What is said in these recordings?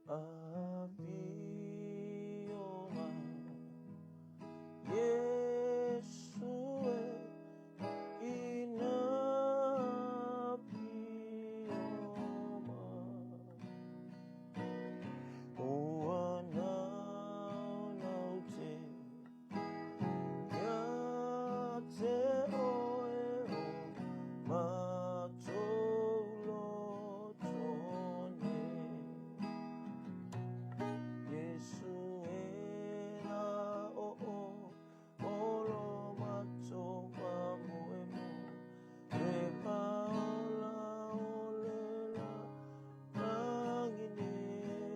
Afio mai Iesu e Ina afio mai Ua naunau tele Ia te oe o matou loto nei. Iesu e na o o o lo matou faamoemoe Le paola o le lagi nei.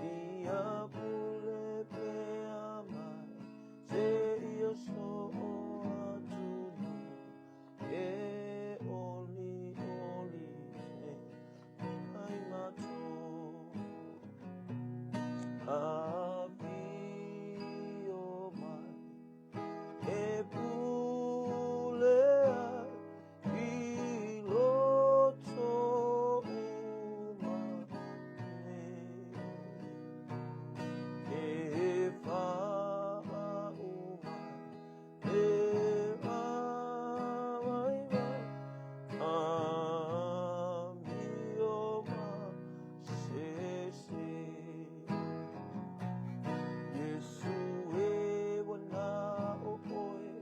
Ia pule pea mai seia soo atunuu E olioli te ai matou. Afio mai e pule ai i loto uma nei. E whaauma e waiwai amio ma se se. Iesu e wana o oe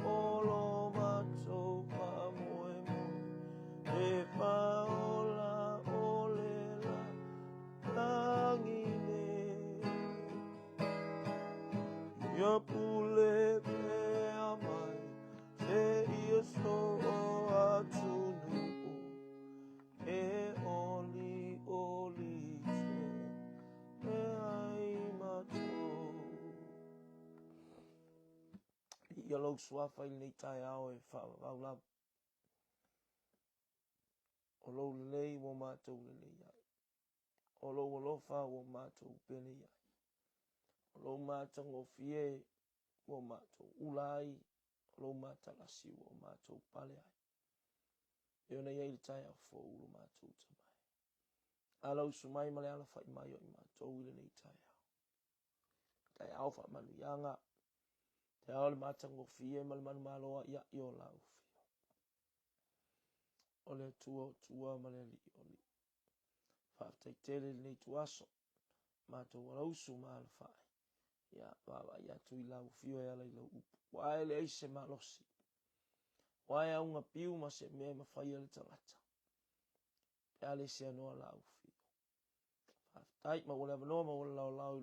o lo matou faamoemoe E paola o le lagi nei. Ia pule pea mai seia soo atunuu E olioli te ai matou. Ia lou suafa i lenei taeao e faavavau lava. O lou lelei ua matou lelei ai. O lou alofa ua matou penei ai. O lou matagofie ua matou ula ai. O lou matalasi ua matou pale ai. E ona i ai le taeao fou lo matou tamai. Ala usu mai ma le alafai mai o i matou i lenei taeao. Taeao faamanuiaga. Taeao le matagofie ma le manumalo a'ia'i o lau afio. O le Atua o Atua ma le Alii o Alii. Faafetai tele i lenei ituaso. Matou alausu ma alafai. Ia, vaavaai atu i lau afio e ala i lau upu. Ua e leai se malosi. Ua e auga piu ma se mea e mafai e le tagata. Pe a le seanoa lau afio. Faafetai, maua le avanoa, maua le laolao i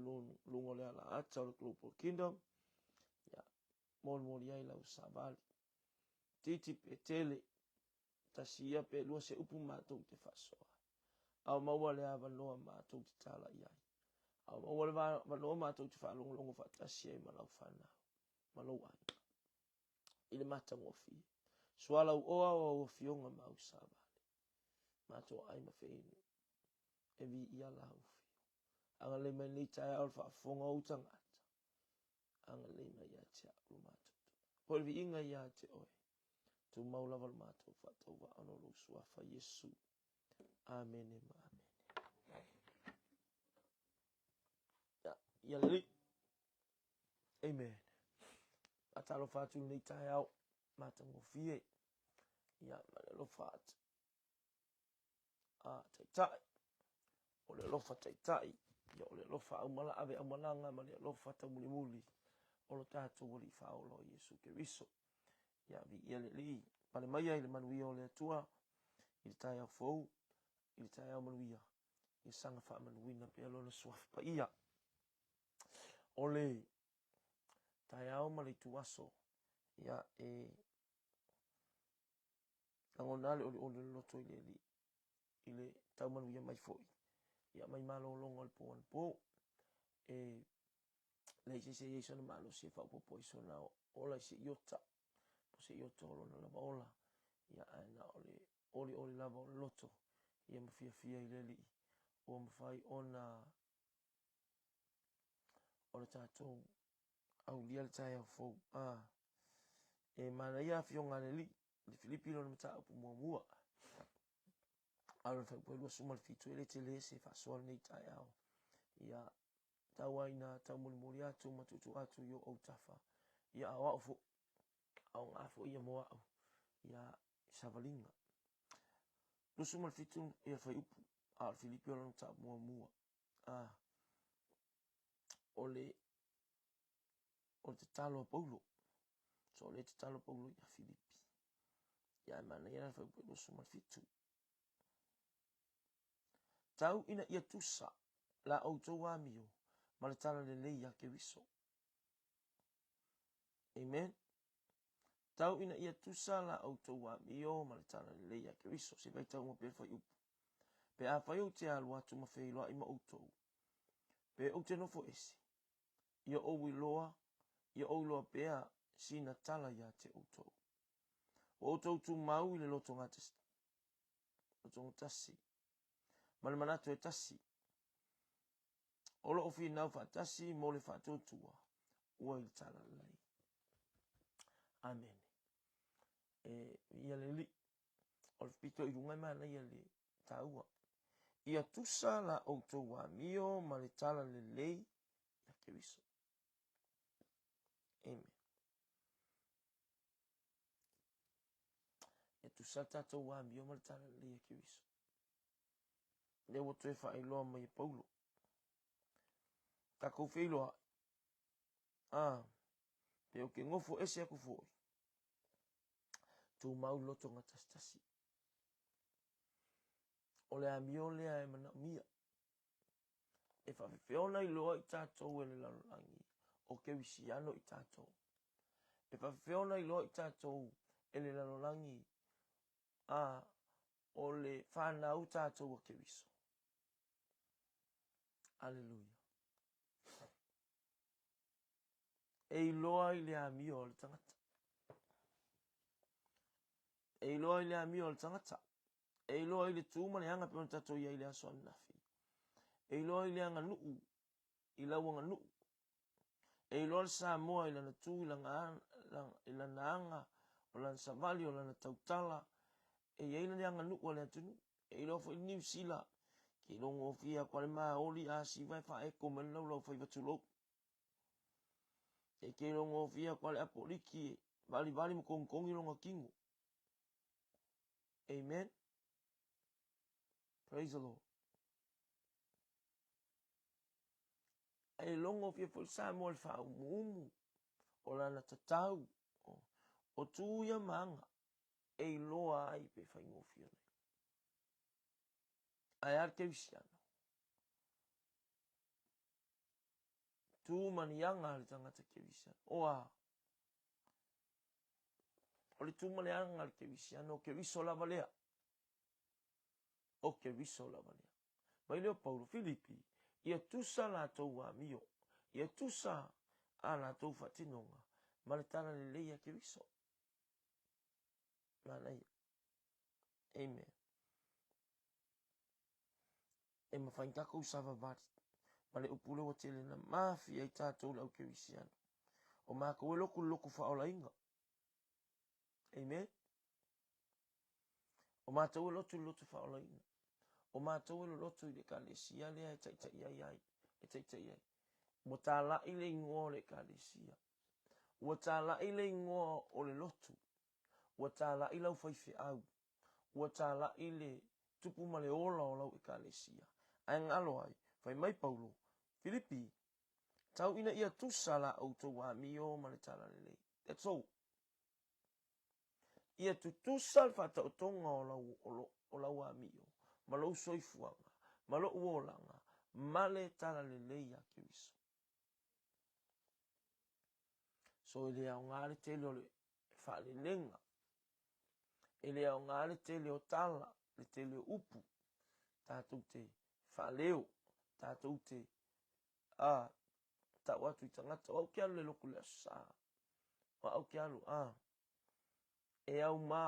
luga o le alaata o le Global Kingdom. Ia, molimoli ai lau savali. Titi pe tele, tasi ia pe lua se upu matou te faasoa. A o maua le avanoa matou te tala i ai. A o maua le avanoa matou te faalogologo faatasi ai ma lau fanau, ma lou aiga. I le matagofie. Sualau oa o au afioga ma au savali. Matou ai ma feinu. E viia lau afio. Agalelei mai lenei taeao le faafofoga o ou tagata. Agalelei mai ia te au lo matou Tamai. Foi le viiga ia te oe. Tumau lava lo matou faatauvaa ona o lou suafa Iesu. Amene ma amene. Ia, ia lelei. Amen. Faatalofa atu i lenei taeao matagofie. Ia, ma le alofa atu. A taitai. O le alofa taitai, ia o le alofa aumala ave aumalaga ma le alofa taumulimuli o lo tatou Alii Faaola o Iesu Keriso. Ia viia le Alii, pale maia i le manuia o le Atua i le taeao fou, i le taeao manuia, ia saga faamanuina pea lona suafa paia. O le taeao ma le ituaso, ia e lagona le olioli o le loto i le Alii i le taumanuia mai foi ia mai malologa o le po anapo e leai se isi e i ai sona malosi e faaopoopo ai sona ola i se iota po o se iota o lona lava ola, ia ae na o le olioli lava o le loto ia ma fiafia i le Alii ua mafai ona o le tatou aulia le taeao fou. A e manaia afioga a le Alii i le Filipi lona mataupu muamua. A o le fuaiupu 27, e le tele se faasoa lenei taeao. Ia, tau ai ina taumolimoli atu ma tuutuu atu i o autafa. Ia, a o au foi, aoga foi ia mo au, ia, savaliga. 27 ia fuaiupu, a o le Filipi o lona mataupu muamua. A, o le o le tatalo a Paulo. So o le tatalo a Paulo ia Filipi. Ia e manaia la fuaiupu 27. Tau ina ia tusa la outou amio ma le tala lelei ia Keriso. Amen. Tau ina ia tusa la outou amio ma le tala lelei ia Keriso. Se vaitau uma pea fuaiupu. Pe afai ou te alu atu ma feiloai ma outou, pe ou te nofo ese, ia ou iloa, ia ou iloa pea sina tala ia te outou. Ua outou tumau i le loto gatasi, ma le manatu e tasi, o lo o finau faatasi mo le faatuatua ua i le talalelei. Amene. E, ia le Alii, o le pito i luga e manaia le taua. Ia tusa la outou amio ma le talalelei ia Keriso. Amen. Ia tusa tatou amio ma le talalelei ia Keriso. Lea ua toe faailoa mai e Paulo. Takou feiloai. Ah, pe ou te nofo ese aku foi. Tumau loto gatasitasi. O le amio lea e manaomia. E faafefea ona iloa i tatou e le lalolagi o kerisiano i tatou. E faafefea ona iloa i tatou e le lalolagi a o le fanau tatou a Keriso. Aleluia. E iloa i le amio o le tagata. E iloa i le amio o le tagata. E iloa i le tu ma le aga pe ona tatou i ai i le aso ananafi. E iloa i le aganuu, i lau aganuu. E iloa le Samoa i lana tu, i lana aga, o lana savali, o lana tautala. E i ai le aganuu a le atunuu. E iloa foi le Niu Sila, ke iloa gofie aku a le Maoli a siva e faaeko mai le laulau faiva tulou. E ke iloa gofie aku a le Apoliki e valivali ma kogikogi lona kino. Amen. Praise the Lord. E logo fia foi Samoa le faaumuumu o lana tatau o tu ia ma aga e iloa ai pe faigofie ona iloa. Ae a le kerisiano? Tu ma ni aga a le tagata kerisiano. O a? O le tu ma le aga a le kerisiano, o Keriso lava lea. O Keriso lava lea. Mai lea o Paulo, Filipi, ia tusa latou amio, ia tusa a latou faatinoga ma le tala lelei a Keriso. Manaia. Amen. E mafai ona tatou savavali ma le upu lea ua tele na mafi ai tatou le au kerisiano. O matou e lotu le lotu faaolaina. Amen. O matou e lotu le lotu faaolaina. O matou e lolotu i le ekalesia lea e taitai ai ai, e taitai ai. Ua talai le igoa o le ekalesia. Ua talai le igoa o le lotu. Ua talai lau faifeau. Ua talai le tupu ma le ola o lau ekalesia. Ae galo ai, fai mai Paulo, Filipi, tau ina ia tusa la outou amio ma le talalelei. That's all. Ia tutusa le faataotoga o lau, o, lo, o lau amio, ma lou soifuaga, ma lou olaga, ma le talalelei a Keriso. So e le aoga le tele o le faalelega, e le aoga le tele o tala, le tele o upu, tatou te faaleo, tatou te a, tau atu i tagata, o au ke alu le loku le aso sa, o au ke alu, a, e au ma,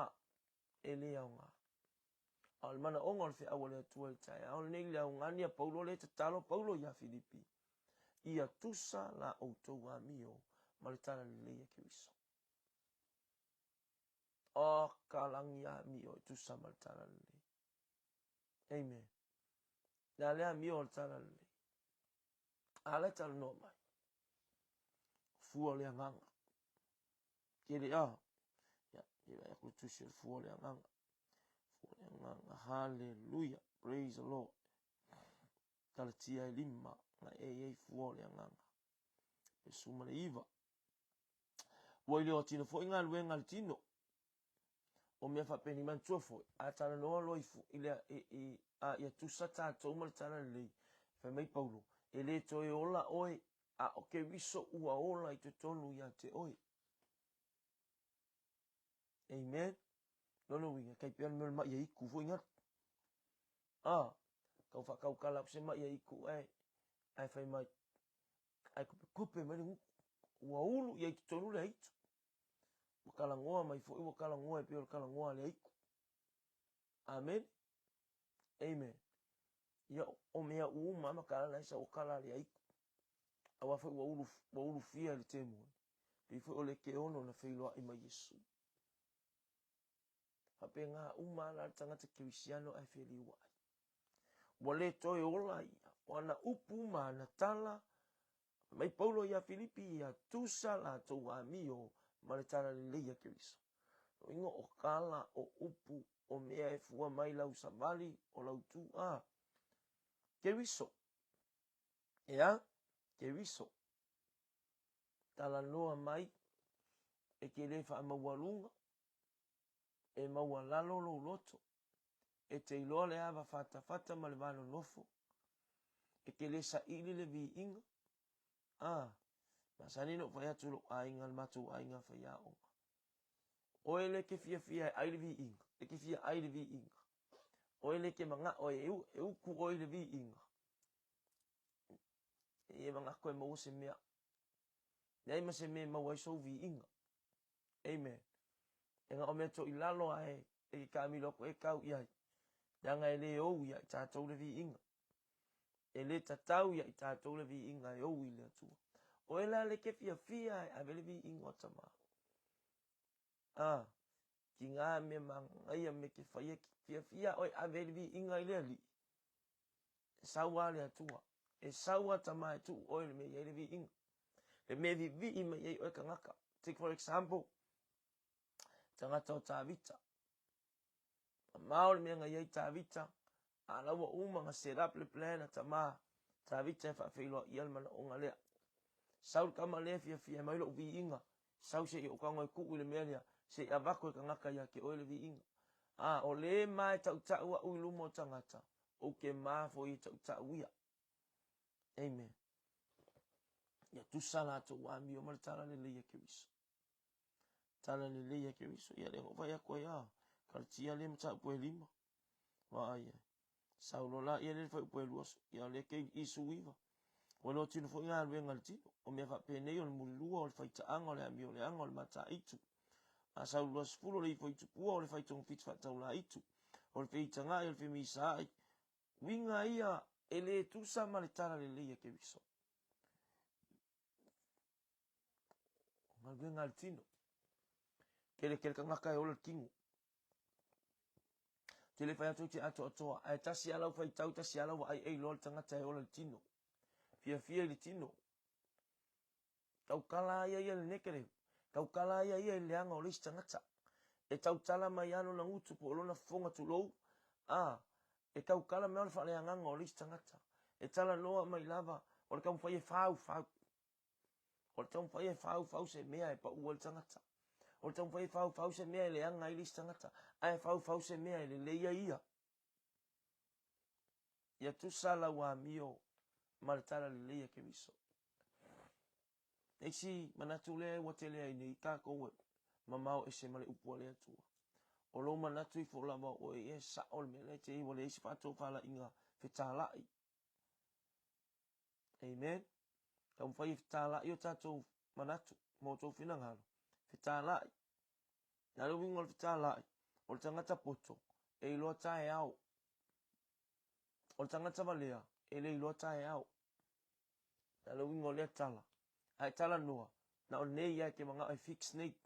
e le aoga. A o le manaoga o le feau a le Atua i le taeao lenei, le augani a Paulo lea e tatalo Paulo iā Filipi, ia tusa la outou amio ma le talalelei a Keriso. O ka lagi amio e tusa ma le talalelei. Amen. Le a le amio o le Talalelei. A la e talanoa mai. Fua o le agaga. Kele a. Ia, ke vai aku le tusi o le fua o le agaga. Fua o le agaga. Hallelujah. Praise the Lord. Galatia e lima, na e i ai fua o le agaga. Pesu ma le iva. Ua i le o tino foi galuega a le tino. O mea faapenei manatua foi, a talanoa loa i, i, le, i, i, a ia tusa tatou ma le talalelei, fai mai Paulo, e le toe ola oe, a o Keriso ua ola i totonu ia te oe. Amen. Lona uiga, kai pea le mea o le mai e iku foi ngatu. A, kau whakaukala aku se mai e iku ae, ae fai mai, ae kupe kupe mai le nguku. Ua ulu ia i totonu le aitu. Ua kalagoa mai foi, ua kalagoa e pei o le kalagoa a le aiku. Amen. Amen. Ia, o mea uma ma kala na esa o kala a le aiku. Aua foi ua ulu, ua ulufia i le temoni. Pei foi o le ke ono na feiloai mai Iesu. Faapena uma lava la le tagata kerisiano ae feliuai. Ua le toe ola ia, o ana upu ma ana tala, fai mai Paulo iā Filipi, ia tusa latou amio ma le talalelei a Keriso. Lona uiga o tala, o upu, o mea e fua mai lau savali, o lau tu a Keriso. Ea, Keriso. Talanoa mai, e te le faamaualuga, e maualalo lou loto, e te iloa le ava fatafata ma le va nonofo, e te le saili le viiga, a, masani ona ou fai atu i lou aiga, le matou aiga faiaoga, oe le ke fiafia e ai le viiga, e ke fia ai le viiga, oe le ke manao e, e uku oe i le viiga, e manako e maua se mea, leai ma se mea e maua ai sou viiga. Amen. E na o mea toilalo ae e ke kaamilo aku e kau i ai. Leaga e le ou ia i tatou le viiga. E le tatau ia i tatou le viiga e ou i le Atua. Oe la le ke fiafia e ave le viiga o tama. A, ki ngā mea mangaia me ke whaia ki fiafia oe ave le viiga i le alii. E sau a le Atua. E sau a tama e tuu oe le mea i ai le viiga. Le mea e vivii mai ai oe kangaka. Take for example, tagata o Tavita. Mamao le mea na iai Tavita, a la ua uma na set up le plan a tama Tavita e faafeiloa ia le manaoga lea. Sau le tama lea fiafia e mai lou viiga, sau se i ou tago e tuu i le mea lea, se i avatu e kangaka ia te oe le viiga. A, o le ma e tautau au i luma o tagata, ou te ma foi e tautau ia. Amen. Ia tusa latou amio ma le talalelei a Keriso. Talalelei a Keriso. Ia lea na ou vaai atu ai a, Kalatia lea mataupu e lima. Vaai ai. Sau loa la ia lea le fuaiupu e lua, ia lea ke i su iva. Ua iloa tino foi galuega a le tino. O mea faapenei o le mulilua, o le faitaaga, o le amio leaga, o le mataitu. A sau 20 o le ifo i tupua, o le faitogafiti faataulaitu, o le feitagai, o le femisaai, Uiga ia e le tusa ma le talalelei a Keriso. O galuega a le tino. Kerekere tagata e ola le tino. Te le whai atu te atoatoa, ae tasi a lau whaitau, tasi a lau vaai e iloa le tagata e ola le tino. Fiafia i le tino. Tautala ai ia i le nekereu. Tautala ai ia i le leaga o le isi tagata. E tautala mai lava lona gutu po o lona fofoga tulou, a, e tautala mai lava le faaleagaga o le isi tagata. E talanoa mai lava, o le taumafai e faufau. O le taumafai e faufau se mea e pau ai le tagata. O le taumafai e faufau se mea e leaga ai le isi tagata. Ae faufau se mea e lelei ai ia. Ia tusa lau amio ma le talalelei a Keriso. Le isi manatu lea ua tele ai nei tatou e mamao ese ma le upu a le Atua. O lou manatu ifo lava o oe ia e sao le mea lea e te i ai ua leai se faatofalaiga fetalai. Amen. Taumafai e fetalai o tatou manatu ma o tou finagalo. Fetalai. Na le uiga o le fetalai, o le tagata poto, e iloa taeao. O le tagata valea, e le iloa taeao. Na le uiga o lea tala. Ae talanoa, na o nei lava e te manao e fix nei.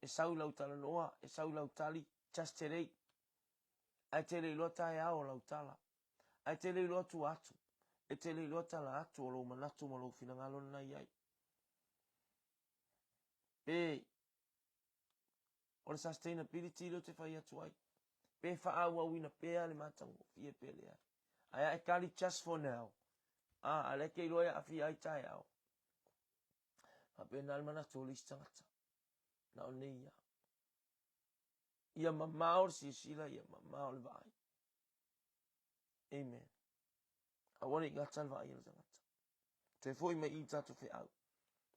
E sau i lau talanoa, e sau i lau tali, just today. Ae te le iloa taeao o lau tala. Ae te le iloa tua atu. E te le iloa tala atu o lou manatu ma lou finagalo lena i ai. Pe o le sustainability lea ou te fai atu ai. Pe faaauauina pea le matagofie pe leai. Ae a e kali just for now. A, a lea ke iloa e aafia ai taeao. Faapena le manatu o le isi tagata. Na o nei ia. Ia mamao le silasila, ia mamao le vaai. Amen. Aua ne i gata le vaai a le tagata. Toe foi mai i tatou feau.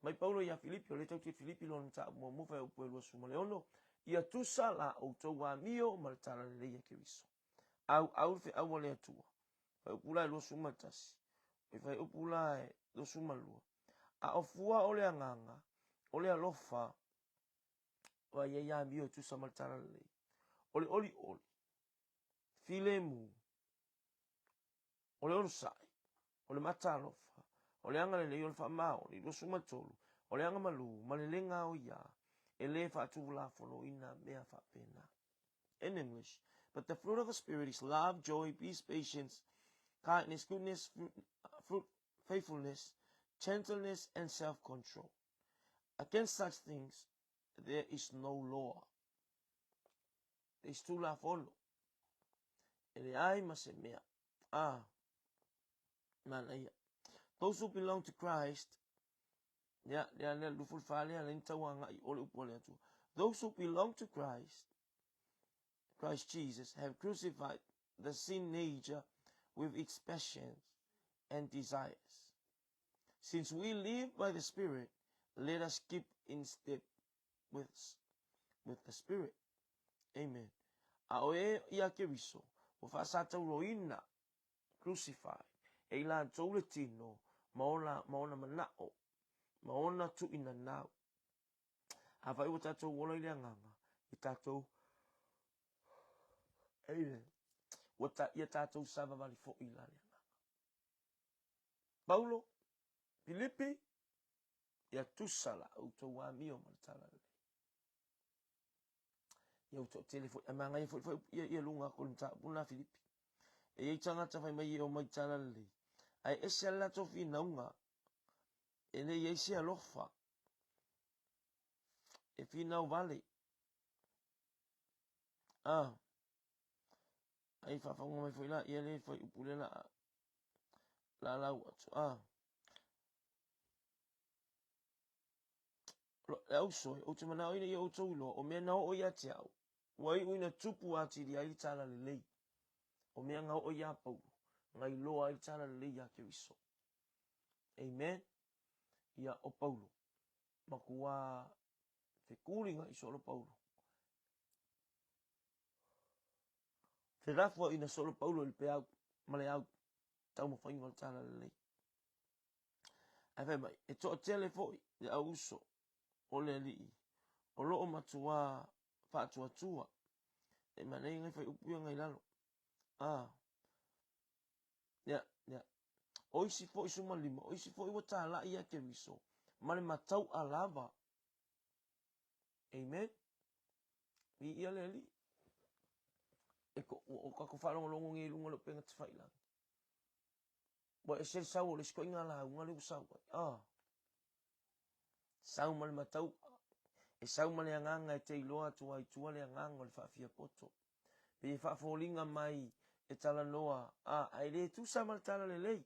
Mai Paulo ia Filipi, o le tau te Filipi lona mataupu muamua fuaiupu e 26, ia tusa la outou amio ma le talalelei a Keriso. Auau le feau a le Atua. Fuaiupu la e 21, oi fuaiupu la e 22. A o fua o le agaga, o le alofa, ua i ai amio e tusa ma le talalelei. O le olioli, filemu, o le onosai, o le matalofa, o le agalelei, o le faamaoni, 23, o le agamalu ma le le gaoiā, e le faatulafonoina mea faapena. In English, but the fruit of the Spirit is love, joy, peace, patience, kindness, goodness, fruit, fruit, faithfulness, gentleness, and self-control. Against such things there is no law. There is tulafono. E leai ma se mea. Ah, manaia. Those who belong to Christ, lea, lea, lea, lufu le wha lea, lea ni tauangai o le upu a le Atua. Those who belong to Christ, Christ Jesus, have crucified the sin nature with its passions and desires. Since we live by the Spirit, let us keep in step with, with the Spirit. Amen. A o e ia Keriso, ua faasatauroina, crucify, e i latou le tino ma ona, ma ona manao, ma ona tuinanau. Afai ua tatou ola i le agaga, i tatou, amen, ua ta, ia tatou savavali foi la le agaga. Paulo, Pilipi, ia tusa la outou amio ma le talalelei. Ia ua toatele foi, ae manaia foi foi ia, ia luga atu o le mataupu lena Filipi. E i ai tagata fai mai e omai i talalelei, ae ese lava le latou finauga, e le i ai se alofa, e finau vale. Ah, ai faafofoga mai foi la ia le fuaiupu lea la la lau atu. Ah, Le auso e, ou te manaoina ia outou iloa, o mea na oo ia te au, ua iu ina tupu atili ai le talalelei. O mea na oo iā Paulo, na iloa ai le talalelei iā Keriso. Amen. Ia, o Paulo, matua fekuliga i solo Paulo. Felafuaina solo Paulo i le peau ma le au taumafaiga o le talalelei. Ae fai mai, e toatele foi le au uso o le alii o loo matuā faatuatua. E manaia ngai fuaiupu ia ngai lalo. A, ia, ia. O isi foi 15, o isi foi ua talai ia Keriso ma le matau'a lava. Amen. Viia le Alii. E ko, o tatou faalogologo nei i luga o le upega tafailagi. Ua ese le sau o le isi ituaiga lauga lea ua sau ai. Ah. Sau ma le matau, e sau ma le agaga e te iloa atu ai tua le agaga o le faafiapoto. Pei e faafoliga mai e talanoa, a, ae le tusa ma le talalelei.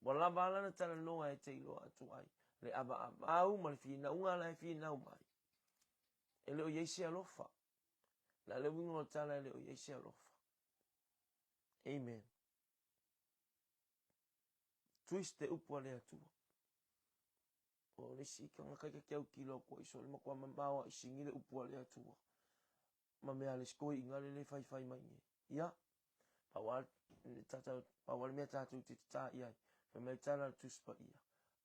Ua lava a lana talanoa e te iloa atu ai le avaavau ma le finauga la e finau mai. E le o i ai se alofa. O le a le uiga o le tala e le o i ai se alofa. Amen. Twist te upu a le Atua. O le isi tagata i te autilo atu ai so le matua mamao a i sigi le upu a le Atua. Ma mea le skoi inga le le faifai mai nei. Ia, pau a le tata, pau a le mea tātou te tatā i ai. Fai mai tala le Tusi Paia.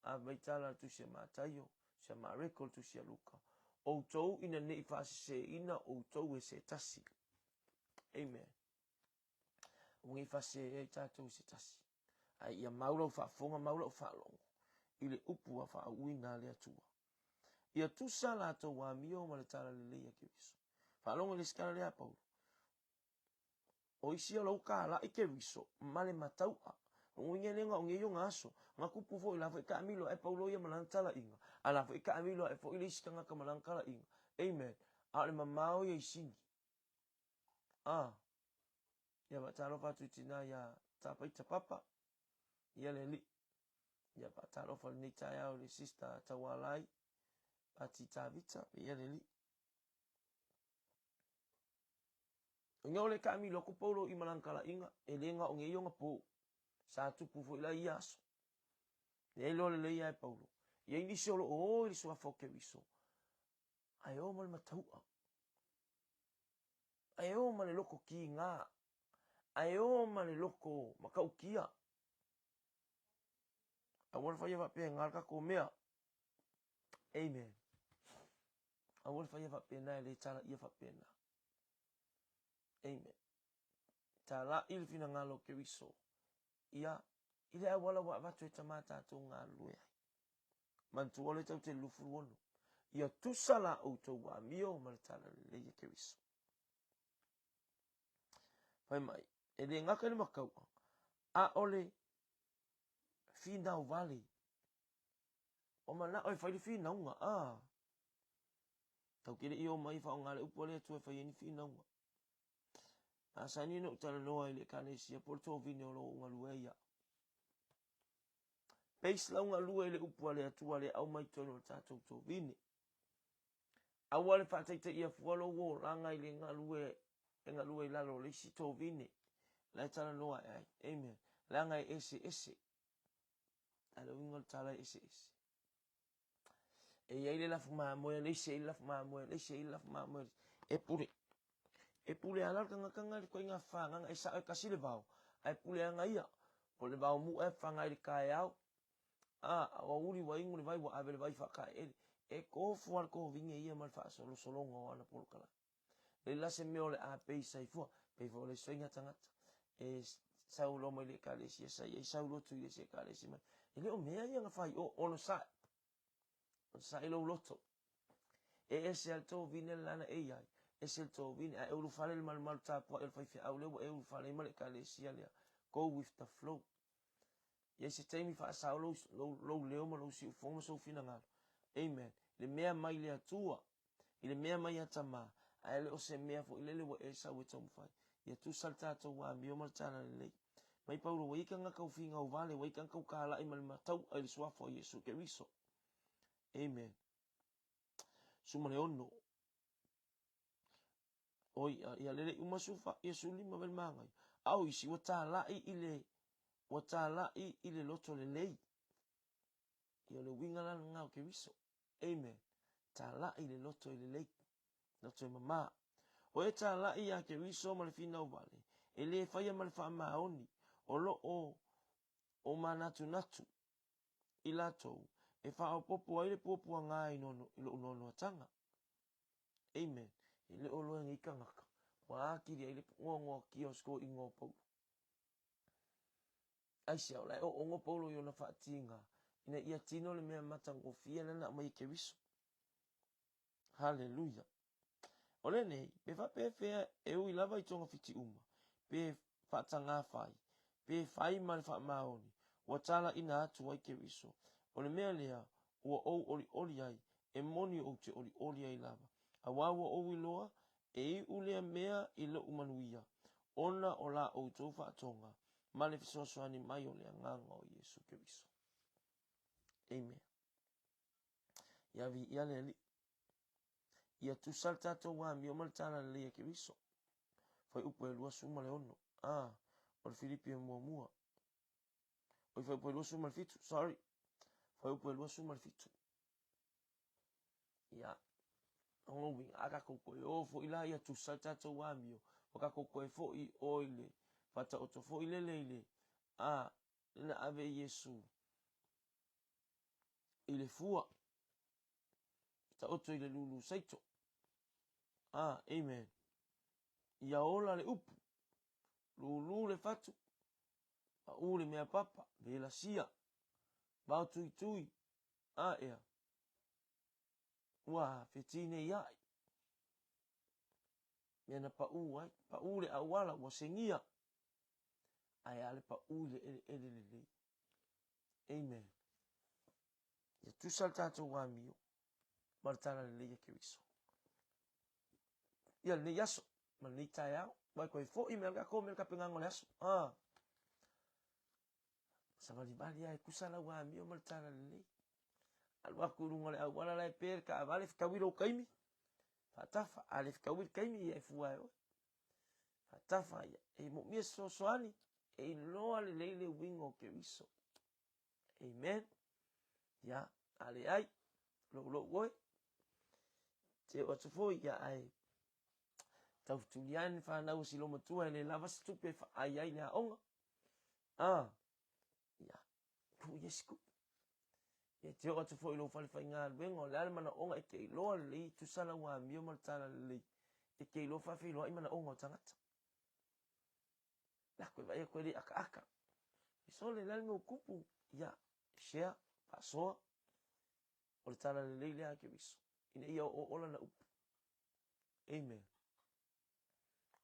A mai tala le Tusi a Mataio, Tusi a Mareko, le Tusi a Luka. Outou ina ne i faaseseina outou e se tasi. Amen. Ua nei faasee ai tatou i se tasi. Ae ia mau lau faafofoga, mau lau faalogo i le upu a faauuina a le Atua. Ia tusa latou amio ma le talalelei a Keriso. Faalogo i le isi tala lea a Paulo. O isi o lou kalaʻi Keriso ma le matauʻa. O uiga e le gaogia i ona aso. Na kupu foi la foi taamilo ae Paulo ia ma lana talaiga, a la foi taamilo ae foi le isi tagata ma lana talaiga. Amen. A o le mamao ia i sini. A. Ia faatalofa atu i tina ia Tapaita Papa, ia le alii. Ia faatalofa lenei taeao i le sister Taualai, Pati Tavita, ia le alii. Ina o le taamilo atu Paulo i malangakalaina, e le gaogia i ona po. Sa tupu foi la i ia aso. E iloa lelei lava e Paulo, e i ai nisi o lo o o i le suafa o Keriso, ae o ma le matau'a, ae o ma le loto kiga, ae o ma le loto matautia. Aua le faia faapena le tatou mea. Amen. Aua le faia faapena e le talaia faapena. Amen. Tala'i le finagalo o Keriso ia i le auala ua avatu e Tama tatou galulue ai. Manatua le tau te 26. Ia tusa la outou amio ma le talalelei e Keriso. Fai mai, e le gata i le matau'a, a o le finau vale. Ua manao e fai le finauga, a. Tau ke le i o mai e faaaoga le upu a le Atua e fai ai ni finauga. Masani ona ou talanoa i le Ekalesia po o le tovine o lo o galue ai au. Base lau galue i le upu a le Atua lea e aumai totonu o le tatou tovine. Aua le faataitaia fua lou olaga i le galue e galue i lalo o le isi tovine la e talanoa ae ai. Amen. Leaga e eseese. A le uiga o le tala e eseese. E i ai le lafu mamoe a le isi, e i ai le lafu mamoe a le isi, e i ai le lafu mamoe a le isi. E pule. E pule lava la le tagata na i le ituaiga fagaga e sao e tasi le vao, ae pule lava ia. Po o le vao mu'a e faga ai i le taeao, a, a ua uli ua inu le vai ua ave le vai faataeele. E tofu lava le tovine ia ma le faasolosologa o ana polokalame. Leai la se mea o le a peisa ai fua, pei foi o le isi faiga tagata e sau loa mai le ekalesia sa i ai, sau lotu i le isi ekalesia mai. E le o mea ia na fai o, onosai. Onosai lou loto. E ese lava le tovine le lana e i ai, ese le tovine, a e ulufale le malumalu tapuai o le faifeau lea ua e ulufale ai ma le ekalesia lea. Go with the flow. I ai se taimi faasao lou, lou, lou leo ma lou siufofoga ma sou finagalo. Amen. Le mea mai le Atua, i le mea mai a Tama, ae le o se mea foi lele ua e sau e taumafai. Ia tusa le tatou amio ma le talalelei. Mai Paulo, ua i ai tagata ua finau vale, ua i ai tagata ua talai ma le matau'a i le suafa o Iesu Keriso. Amen. 16. Oi, ia lele uma sufa, ia sulima vele magai. A o isi, ua talai i le, ua talai i le loto lelei. Ia o le uiga la lena o Keriso. Amen. Talai le loto i lelei, loto e mamā. O e talai iā Keriso ma le finau vale, e le faia ma le faamaoni, o lo o o manatunatu i latou e faaopoopo ai le puapuaga i lou noanoatanga. Amen. E le o loa nei tagata, ua atili ai le noanoatia o se toeaina o Paulo. Aisea, o la e oono Paulo i ona faatiga, ina ia tino le mea matagofie lea na aumai e Keriso. Haleluia! O lenei, pe faapefea e ui lava i togafiti uma, pe faatagafai, pe fai ma le faamaoni, ua talaina atu ai Keriso. O le mea lea ua ou olioli ai, e moni ou te olioli ai lava, auā ua ou iloa, e iu lea mea i lou manuia, ona o la outou faatoga ma le fesoasoani mai o le Agaga o Iesu Keriso. Amen. Ia viia le Alii. Ia tusa le tatou amio ma le talalelei a Keriso. Fuaiupu e 26. A, o le Filipi e muamua. Oi, fuaiupu e 27, sorry. Fuaiupu e 27. Ia, o lona uiga, a tatou toe o foi la ia tusa le tatou amio, ua tatou toe foi o i le faataoto foi lele i le, a, lea na ave Iesu i le fua, taoto i le lulu saito. A, amen. Ia ola le upu, lulu le fatu, paʻū le mea papa, vela sia, vao tuitui, a ea, ua fetineiaʻi. Mea na pau ai, pau le auala ua segia, ae a le pau i le eleele lelei. Amen. Ia tusa le tatou amio ma le tala lelei a Keriso. Ia lenei aso ma lenei taeao, mai koe foi me alga ko me ka pengango le aso. Ah. Savalivali lava e tusa lau amio ma le talalelei. Alu atu i luga o le auala la e pe le taavale, fetaui lou taimi, faatafa. A le fetaui le taimi, ia e fua e oe. Faatafa ia. E moomia se fesoasoani, e iloa lelei le uiga o Keriso. Amen. Ia, a leai, loulou oe. Te oo atu foi, ia ae taufetuli ane fanau a si loumatua e le lava se tupe e faai ai le aoga. Ah, ia, tuu i ai se tupe. Ia te oo atu foi i lou fale faigaluega, o le a le manaoga e te iloa lelei e tusa lau amio ma le talalelei, e te iloa faafeiloai manaoga o tagata. Lako e vaai atu e le akaaka. Sole, le a le mea ua tupu? Ia, share, faasoa, o le talalelei lea a Keriso, ina ia oooo lana upu. Amen.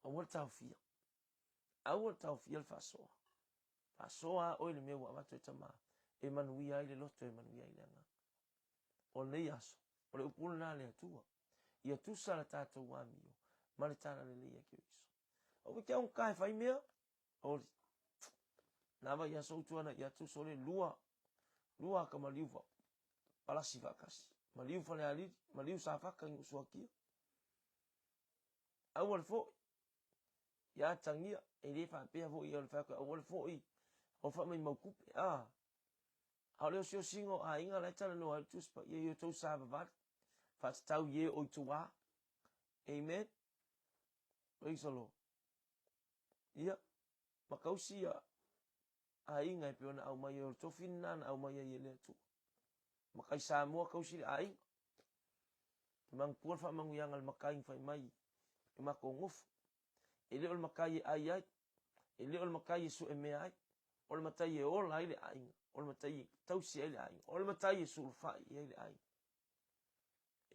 Aua le taofia. Aua le taofia le faasoa. Faasoa lava oe i le mea ua avatu e Tama, e manuia ai le loto, e manuia ai le agaga. O lenei aso, o le upu lena a le Atua, ia tusa le tatou amio ma le talalelei a Keriso. Aua e te augata e fai mea, oli. Nā vai aso utu ana i atu sole lua, lua aka maliu fa, palasi faatasi. Maliu Falealili, maliu Safata i Nuusuatia. Aua le foi, ia atagia, e le faapea foi o le fai atu aua le foi, o faamaimau tupe, a. A o le osiosiga o aiga la e talanoa ai le Tusi Paia i o outou savavali, faatatau i e o i tua. Amen. Praise the Lord. Ia, ma tausi ia aiga e pei ona aumai ai o le tofi lena na aumai ai e le Atua. Matai Samoa tausi le aiga. Te manatua le faamanuiaga a le matai na fai mai i matou nofo. E le o le matai e ai ai, e le o le matai e sue mea ai, o le matai e ola ai le aiga, o le matai e tausi ai le aiga, o le matai e sulufai i ai le aiga.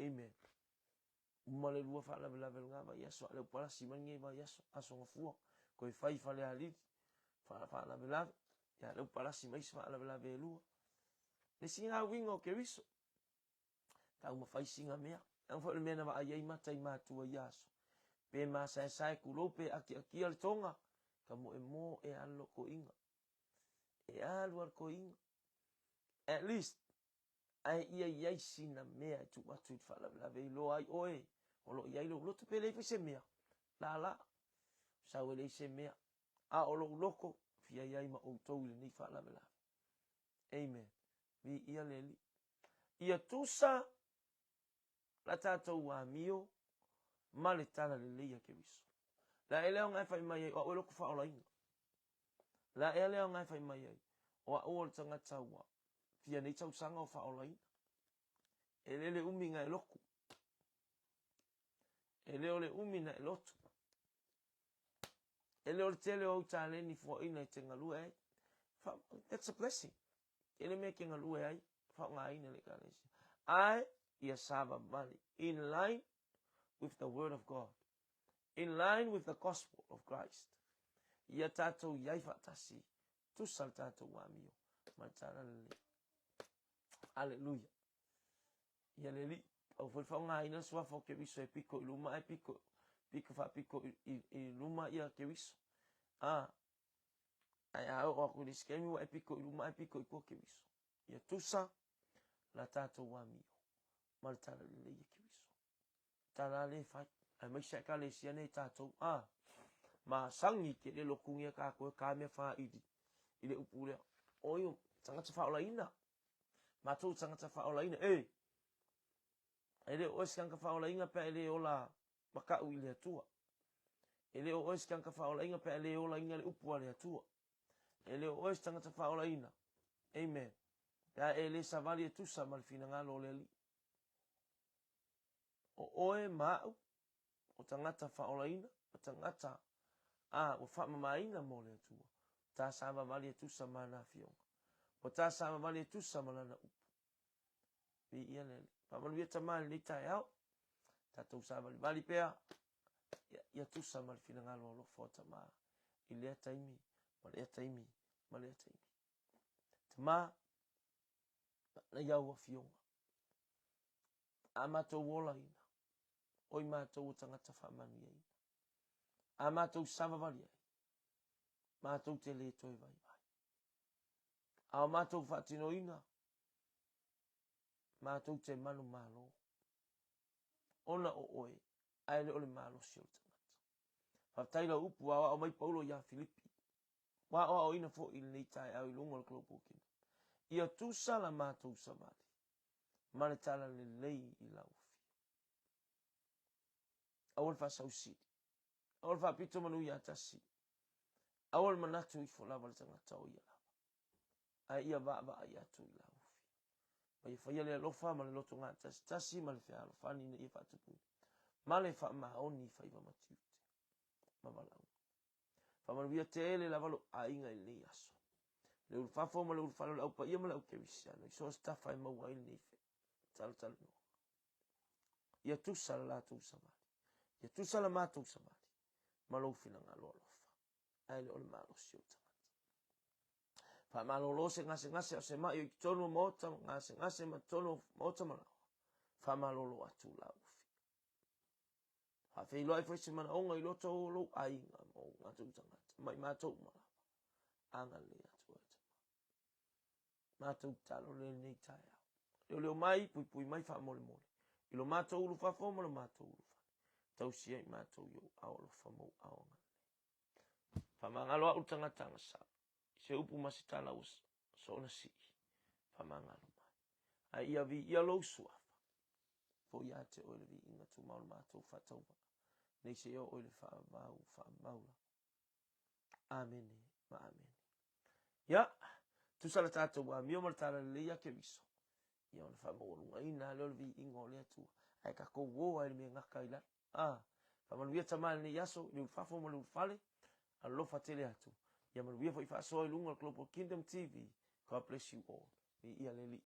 Amen. Uma le lua faalavelave o lena vaiaso, a o lea ua palasi mai lenei vaiaso, Aso Gafua, toe fai i Falealili, faalavelave, ia a o lea ua palasi mai isi faalavelave e lua. Le isi lena uiga o Keriso, taumafai sina mea. Leaga foi o le mea na vaai ai mata i matua i ia aso, pe masaesae tulou pe atiatia le toga, ka moemoe lava le lotoiga. E alu lava le toeaina. At least, ae ia i ai sina mea e tuu atu i le faalavelave e iloa ai oe o lo o i ai lou loto. Pe leai foi se mea, lala, sau e leai se mea, a o lou loto, fia i ai ma outou i lenei faalavelave. Amen. Viia le Alii. Ia tusa la tatou amio ma le talalelei a Keriso. La e lea ona e fai mai ai, o au e loto faaolaina. La ea lea ona e fai mai ai, o au o le tagata ua fia nei tausaga o faaolaina. E le le umi na e lotu. E le o le umi na e lotu. E le o le tele o au taleni fuaina e te galue ai. That's a blessing. Tele mea e te galue ai, faaaogaina e le Ekalesia. Ae ia savavali in line with the word of God. In line with the gospel of Christ. Ia tatou i ai faatasi, tusa le tatou amio ma le talalelei. Aleluia. Ia le Alii, aua foi le faaaogaina le suafa o Keriso e piko i luma ae piko, piko faapiko i, i, i luma ia Keriso. A, ae a oo atu i le isi taimi ua e piko i luma ae piko i tua Keriso. Ia tusa la tatou amio ma le talalelei e Keriso. Tala le fai, aemaise Ekalesia nei tatou, a, masani tele lotugia tatou e ka mea faili i le upu lea. Oi, tagata faaolaina, matou tagata faaolaina, e, e le o oe se tagata faaolaina pe a e le ola makaʻu i le Atua. E le o oe se tagata faaolaina pe a e le olaina le upu a le Atua. E le o oe se tagata faaolaina, amen, pe a e le savali e tusa ma le finagalo o le Alii. O oe ma au, o tagata faaolaina, o tagata a ua faamamaina mo le Atua, ta savavali e tusa ma ana afioga. Ua ta savavali e tusa ma lana upu. Viia le Alii. Faamanuia Tama i lenei taeao. Tatou savalivali pea. Ia, ia tusa ma le finagalo alofa o Tama i lea taimi ma lea taimi ma lea taimi. Tama, manaia au afioga. A matou olaina, oi matou o tagata faamanuiaina. A matou savavali ai, matou te le toe vaivai. A o matou faatinoina, matou te manumalo, ona o oe, ae le o le malosi o le tagata. Faafetai lau upu ua aoao mai Paulo ia Filipi, ua aoaoina foi i lenei taeao i luga o le Global Kingdom. Ia tusa la matou savali ma le talalelei i lau afio. Aua le faasausili, aua le faapito manu ia tasi, aua le manatu ifo lava le tagata o ia lava, ae ia vaavaai atu i lau afio. Ma ia faia le alofa ma le loto gatasitasi ma le fealofani ina ia faatupuina ma le faamaoni i faiva ma tiute ma valaauina. Faamanuia tele lava lou aiga i lenei aso. Le ulufafo ma le ulufale o le au paia ma le au kerisiano i so o se tafa e maua ai lenei talatalanoaga. Ia tusa le latou savali. Ia tusa le matou savali ma lou finagalo alofa. Ae le o le malosi o le tagata. Faamalolo se gasegase o se mai o i totonu o maota, gasegase ma totonu o maota ma laoa. Faamalolo atu lau afio. Faafeiloai foi se manaoga i loto o lou aiga ma ou matou tagata, ma i matou uma lava. Agalelei atu oe Tama. Matou tatalo le lenei taeao. Leoleo mai, puipui mai faamolemole. I lo matou ulufafo ma lo matou ulufale. Tausia i matou i ou ao alofa ma ou ao agalelei. Faamagalo au le tagata agasala. I se upu ma se tala ua soona sii. Faamagalo mai. Ae ia viia lou suafa. Foi ia te oe le viiga tumau le matou faatauvaa. Nei seia oo i le faavavau faavavau lava. Amene ma amene. Ia, tusa le tatou amio ma le talalelei ia Keriso. Ia ona faamaualugaina lea o le viiga o le Atua. Ae tatou o ai le mea gata i lalo. Ah, faamanuia Tama i lenei aso, i le ulufafo ma le ulufale, alofa tele atu. Ia manuia foi faasoa i luga o le Global Kingdom TV. God bless you all. Viia le Alii.